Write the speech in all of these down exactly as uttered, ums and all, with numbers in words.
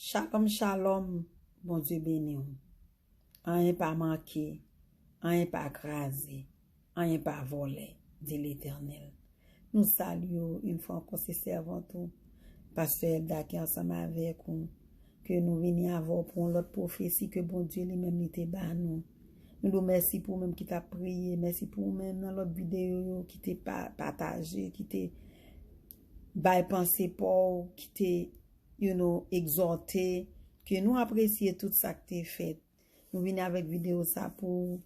Shalom, shalom, Bondye beni w. Anyen pa manke, anyen pa kraze, anyen pa vòlè, di Letènèl. Nou salye w, yon fwa ankò, se sèvant ou, Pastè Elda ki ansanm avèk ou, ke nou vini avè w pou yon lòt pwofesi ke Bondye li menm li te ba nou. Nou di w mèsi pou ou menm ki t ap priye, mèsi pou ou menm nan lòt videyo yo ki te pa, pataje, ki te bay panse pa w, ki te, you know, egzòte, ke nou apresye tout sa k te fèt. Nou vini avèk videyo sa pou ou.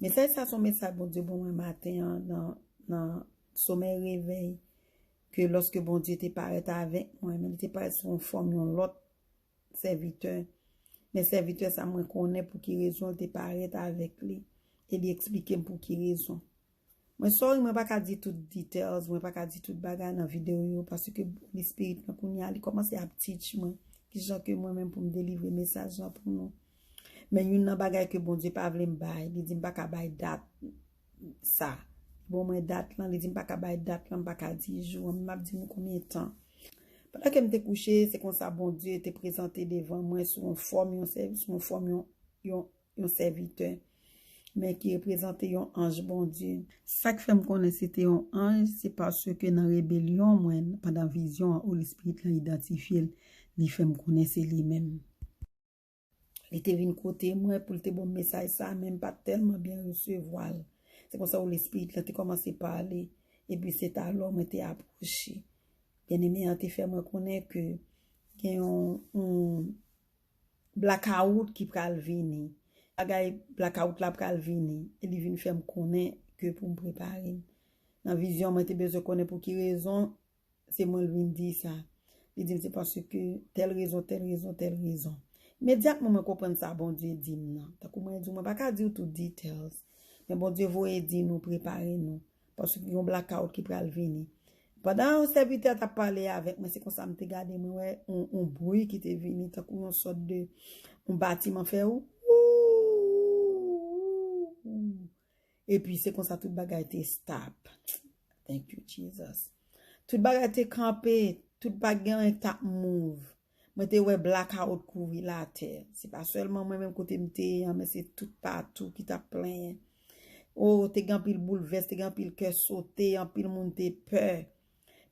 Mesaj sa se yon mesaj Bondye ban mwen maten an nan, nan somèy revèy, ke lòske Bondye te parèt avèk mwen, men li te parèt sou yon fòm yon lòt sèvitè. Men sèvitè sa mwen konnen pou ki rezon li te parèt avèk li. E li eksplike m pou ki rezon. Mwen sorry, mwen pa ka di tout details, mwen pa ka di tout bagay nan videyo yo, paske Holy Spirit mwen kounye a, li kòmanse ap teach mwen kijan ke mwen menm pou m delivre mesaj lan pou nou. Men youn nan bagay ke Bondye pa vle m bay, li di m pa ka bay dat sa. Bon, mwen dat lan, li di m pa ka bay dat lan, m pa ka di jou an, m ap di nou konbyen tan. Pandan ke m te kouche, se konsa Bondye te prezante devan mwen sou yon fòm, yon sè-, sou yon fòm, yon, yon, yon sèvitè, men ki reprezante yon anj Bondye. Sa k fè m konnen se te yon anj, se paske nan rebelyon mwen, pandan vizyon an, Holy Spirit lan idantifye l, li fè m konnen se li menm. Li te vin kote mwen pou l te ban m mesaj sa, men m pa t tèlman byen resevwa l. Se konsa Holy Spirit lan te kòmanse pale, epi se talò mwen te apwoche. Byeneme an te fè mwen konnen ke gen yon, yon blakawout ki pral vini. Bagay blakawout la pral vini, e li vin fè m konnen ke pou m prepare m. Nan vizyon, mwen te bezwen konnen pou ki rezon se mwen l vin di sa. Li di m se paske tèl rezon, tèl rezon, tèl rezon. Imedyatman mwen konprann sa Bondye di m nan. Tankou mwen di w, mwen pa ka di w tout details. Men Bondye voye di nou, prepare nou. Paske gen yon blakawout ki pral vini. Pandan sèvitè a t ap pale avèk mwen, se konsa m te gade, mwen wè yon, yon bri ki te vini, tankou yon sòt de, yon batiman fè ou. Epi se konsa tout bagay te stop. Thank you, Jesus. Tout bagay te kanpe, tout bagay t ap move. Mwen te wè blakawout kouvri latè. Se pa sèlman mwen menm kote m te ye an, men se tout patou ki t ap plenyen. O, te gen anpil boulvès, te gen anpil kè sote, anpil moun te pè.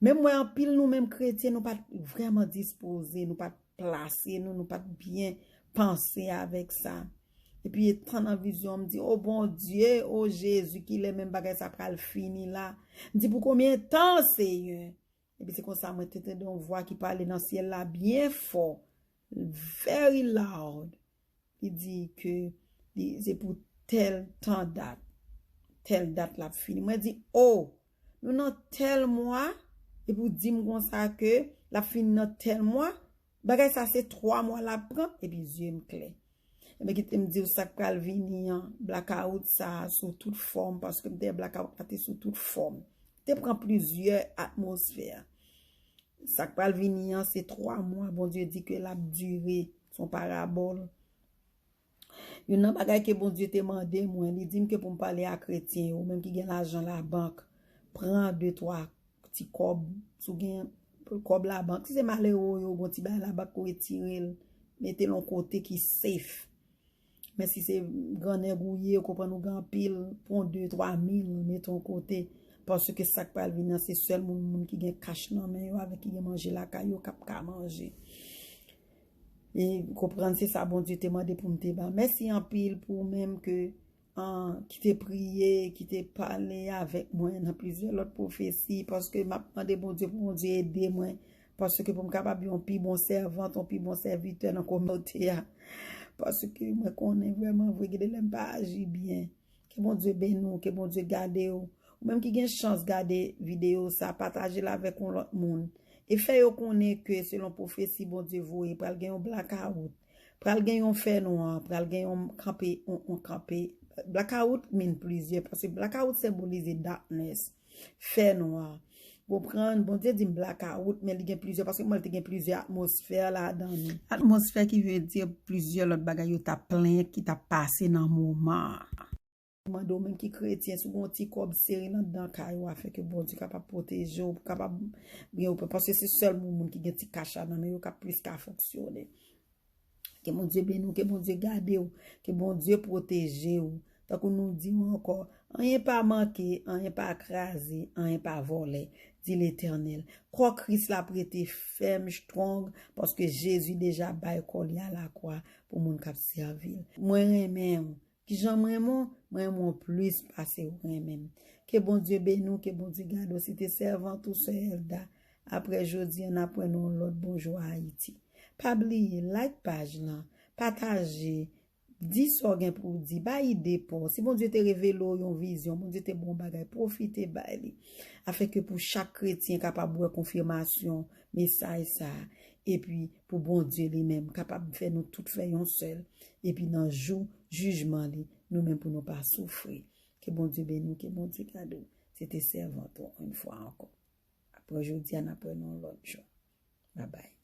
Men m wè anpil nou menm kretyen, nou pa t vrèman dispoze, nou pa t plase nou, nou pa t byen panse avèk sa. Epi etan nan vizyon, m di, o Bondye, o Jezi, kilè menm bagay sa pral fini la? M di, pou konbyen tan, Seyè? Epi se konsa mwen te tande yon vwa ki pale nan syèl la byen fò, very loud. Li di ke li, se pou tèl tan dat, tèl dat l ap fini. Mwen di, o, nou nan tèl mwa, epi w di m konsa ke l ap fini nan tèl mwa, bagay sa se twa mwa l ap pran, epi zye m klè. Ebyen, kite m di w sa k pral vini an, blakawout sa a sou tout fòm, paske m te wè blakawout la te sou tout fòm. Te pran plizyè atmosfè. Sa k pral vini an, se twa mwa, Bondye di ke l ap dire, se yon parabòl. Youn nan bagay ke Bondye te mande mwen, li di m ke pou m pale a kretyen yo, menm ki gen lajan labank, pran de twa ti kòb, si w gen kòb labank, si se malere w ye, w gen ti bagay labank, ou retire l, mete l yon kote ki safe. Men si se gran nèg ou ye, ou konprann ou gen anpil, pran de, twa mil, mete yon kote. Paske sa k pral vin nan, se sèl moun, moun ki gen kach nan men yo, avèk ki gen manje lakay yo, k ap ka manje. E konprann se sa Bondye te mande pou m te ba. Mèsi anpil pou ou menm ke, ah, ki te priye, ki te pale avèk mwen nan plizyè lòt pwofesi, paske m ap mande Bondye pou Bondye ede mwen, paske pou m kapab yon pi bon sèvant, yon pi bon sèvitè nan kominote a. Paske mwen konnen vrèman vre, gen de lè m pa aji byen. Ke Bondye beni w, ke Bondye gade w. Ou menm ki gen chans gade videyo sa, pataje l avèk yon lòt moun. E fè yo konnen ke selon pwofesi Bondye voye, pral gen yon blakawout. Pral gen yon fènwa, pral gen yon kanpe, yon, yon kanpe. Blakawout mean plizyè, paske blakawout senbolize darkness, fènwa. Konprann, Bondye di m blakawout, men li gen plizyè, paske mwen te gen plizyè atmosfè ladan li. Atmosfè ki vle di plizyè lòt bagay yo t ap plenyen ki t ap pase nan moman an. Mande w menm ki kretyen, si w gen yon ti kòb sere nan dan kay ou, afin ke Bondye kapab pwoteje w, kapab gen w, paske se sèl moun, moun ki gen ti kach la nan men yo k ap plis ka fonksyone. Ke Bondye beni w, ke Bondye gade w, ke Bondye pwoteje w. Tankou nou di w ankò, anyen pa manke, anyen pa kraze, anyen pa vòlè, di Letènèl. Kò Kris la ap rete fèm, strong, paske Jezi deja bay kò li a lakwa pou moun k ap sèvi l. Mwen renmen w. Kijan m renmen w? Mwen renmen w plis pase w renmen m. Ke Bondye beni w, ke Bondye gade w. Se te sèvant ou sè Elda. Apre jodi a, n ap wè nan yon lòt Bonjou Ayiti. Pa bliye, like paj lan, pataje, di sa w gen pou w di, bay ide pa w. Si Bondye te revele w yon vizyon, Bondye te ba w yon bagay, pwofite bay li. Afenke pou chak kretyen kapab wè konfimasyon mesaj sa a. Epi pou Bondye li menm kapab fè nou tout fè yon sèl. Epi nan jou jijman li, nou menm pou nou pa soufri. Ke Bondye beni w, ke Bondye gade w. Se te sèvant ou, yon fwa ankò. Apre jodi a, n ap wè nou yon lòt jou. Babay.